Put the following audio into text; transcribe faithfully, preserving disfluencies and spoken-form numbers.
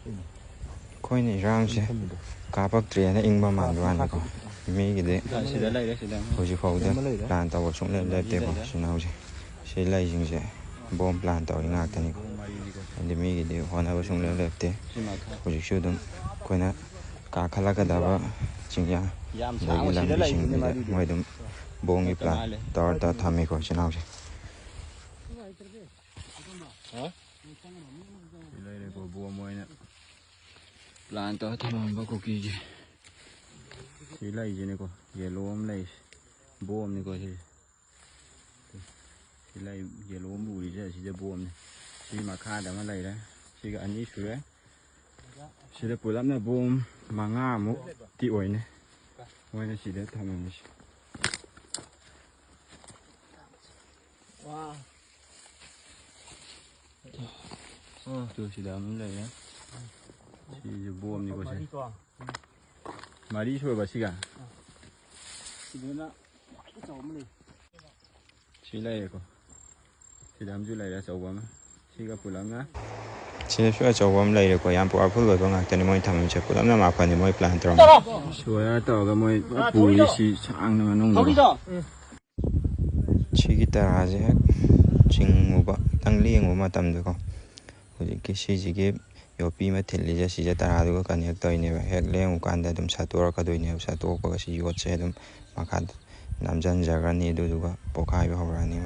ꯑꯩꯈꯣꯏꯅ ꯏꯔꯥꯡꯁꯦ ꯀꯥꯞꯄꯛꯇ꯭ꯔꯦꯅ ꯏꯪꯕ ꯃꯥꯟꯕ ꯋꯥꯅꯤꯀꯣ꯫ ꯃꯤꯒꯤꯗꯤ ꯁꯤꯗ ꯂꯩꯔꯦ, ꯁꯤꯗ꯫ ꯍꯧꯖꯤꯛ ꯐꯥꯎꯗ ꯄ꯭ꯂꯥꯟ ꯇꯧꯕ ꯁꯨꯡꯂꯦꯞ ꯂꯦꯞꯇꯦꯀꯣ꯫ ꯁꯤ ꯅꯥꯎꯁꯦ ꯁꯤ ꯂꯩꯁꯤꯡꯁꯦ ꯕꯣꯝ ꯄ꯭ꯂꯥꯟ ꯇꯧꯔꯤ ꯉꯥꯛꯇꯅꯤꯀꯣ꯫ ꯍꯥꯏꯗꯤ ꯃꯤꯒꯤꯗꯤ ꯍꯣꯠꯅꯕ ꯁꯨꯡꯂꯦꯞ ꯂꯦꯞꯇꯦ꯫ ꯍꯧꯖꯤꯛꯁꯨ ꯑꯗꯨꯝ ꯑꯩꯈꯣꯏꯅ ꯀꯥꯈꯠꯂꯛꯀꯗꯕ ꯆꯤꯡꯌꯥ, ꯑꯗꯒꯤ ꯂꯝꯕꯤꯁꯤꯡꯁꯤꯗ ꯃꯣꯏ ꯑꯗꯨꯝ ꯕꯣꯝꯒꯤ ꯄ꯭ꯂꯥꯟ ꯇꯧꯔ ꯇꯧꯔ ꯊꯝꯃꯤꯀꯣ ꯏꯆꯤꯟ ꯏꯅꯥꯎꯁꯦ꯫ ꯁꯤ ꯂꯩꯔꯦꯀꯣ, ꯕꯣꯝ ꯑꯣꯏꯅ ꯄ꯭ꯂꯥꯟ ꯇꯧꯔ ꯊꯝꯃꯝꯕ ꯀꯨꯀꯤꯒꯤ꯫ ꯁꯤ ꯂꯩꯁꯤꯅꯦꯀꯣ, ꯌꯦꯂꯣ ꯑꯃ ꯂꯩꯔꯤꯁꯦ, ꯕꯣꯝꯅꯤꯀꯣ ꯁꯤꯁꯦ꯫ ꯁꯤ ꯂꯩ, ꯌꯦꯂꯣ ꯑꯃ ꯎꯔꯤꯁꯦ ꯑꯁꯤꯁꯦ ꯕꯣꯝꯅꯤ꯫ ꯁꯤ ꯃꯈꯥꯗ ꯑꯃ ꯂꯩꯔꯦ, ꯁꯤꯒ ꯑꯅꯤ ꯁꯨꯔꯦ꯫ ꯁꯤꯗ ꯄꯨꯂꯞꯅ ꯕꯣꯝ ꯃꯉꯥꯃꯨꯛꯇꯤ ꯑꯣꯏꯅꯤ ꯃꯣꯏꯅ ꯁꯤꯗ ꯊꯝꯃꯝꯃꯤꯁꯦ꯫ ꯇꯨ ꯁꯤꯗ ꯑꯃ ꯂꯩꯔꯦ꯫ ꯁꯤꯁꯨ ꯕꯣꯝꯅꯤꯀꯣ ꯁꯦ꯫ ꯃꯔꯤ ꯁꯨꯔꯕ ꯁꯤꯒ? ꯁꯤꯗꯅ ꯈ꯭ꯋꯥꯏꯗꯒꯤ ꯆꯥꯎꯕ ꯑꯃ ꯂꯩ꯫ ꯁꯤ ꯂꯩꯔꯦꯀꯣ꯫ ꯁꯤꯗ ꯑꯃꯁꯨ ꯂꯩꯔꯦ ꯑꯆꯧꯕ ꯑꯃ꯫ ꯁꯤꯒ ꯄꯨꯂꯞꯅ꯫ ꯁꯤꯗꯁꯨ ꯑꯆꯧꯕ ꯑꯃ ꯂꯩꯔꯦꯀꯣ꯫ ꯌꯥꯝ ꯄꯋꯥꯔꯐꯨꯜ ꯑꯣꯏꯕ ꯉꯥꯛꯇꯅꯤ ꯃꯣꯏ ꯊꯝꯃꯤꯁꯦ꯫ ꯄꯨꯂꯞꯅ ꯃꯥꯄꯟꯅꯤ ꯃꯣꯏ ꯄ꯭ꯂꯥꯟ ꯇꯧꯔꯝꯃꯤ꯫ ꯁꯣꯌꯔ ꯇꯧꯔꯒ ꯃꯣꯏ ꯄꯨꯔꯤ ꯁꯤ ꯁꯥꯡꯅ ꯃꯅꯨꯡꯗ꯫ ꯁꯤꯒꯤ ꯇꯔꯥꯁꯦ ꯍꯦꯛ ꯆꯤꯡꯉꯨꯕ, ꯈꯤꯇꯪ ꯂꯦꯡꯉꯨꯕ ꯃꯇꯝꯗꯀꯣ, ꯍꯧꯖꯤꯛꯀꯤ ꯁꯤꯁꯤꯒꯤ ꯌꯣꯠꯄꯤ ꯑꯃ ꯊꯤꯜꯂꯤꯁꯦ, ꯁꯤꯁꯦ ꯇꯔꯥꯗꯨꯒ ꯀꯅꯦꯛ ꯇꯧꯔꯤꯅꯦꯕ꯫ ꯍꯦꯛ ꯂꯦꯡꯉꯨꯀꯥꯟꯗ ꯑꯗꯨꯝ ꯁꯠꯇꯣꯔꯛꯀꯗꯣꯏꯅꯦꯕ꯫ ꯁꯠꯇꯣꯛꯄꯒ ꯁꯤ ꯌꯣꯠꯁꯦ ꯑꯗꯨꯝ ꯃꯈꯥꯗ ꯅꯝꯁꯤꯟꯖꯈ꯭ꯔꯅꯤ, ꯑꯗꯨꯗꯨꯒ ꯄꯣꯛꯈꯥꯏꯕ ꯍꯧꯔꯛꯑꯅꯤ꯫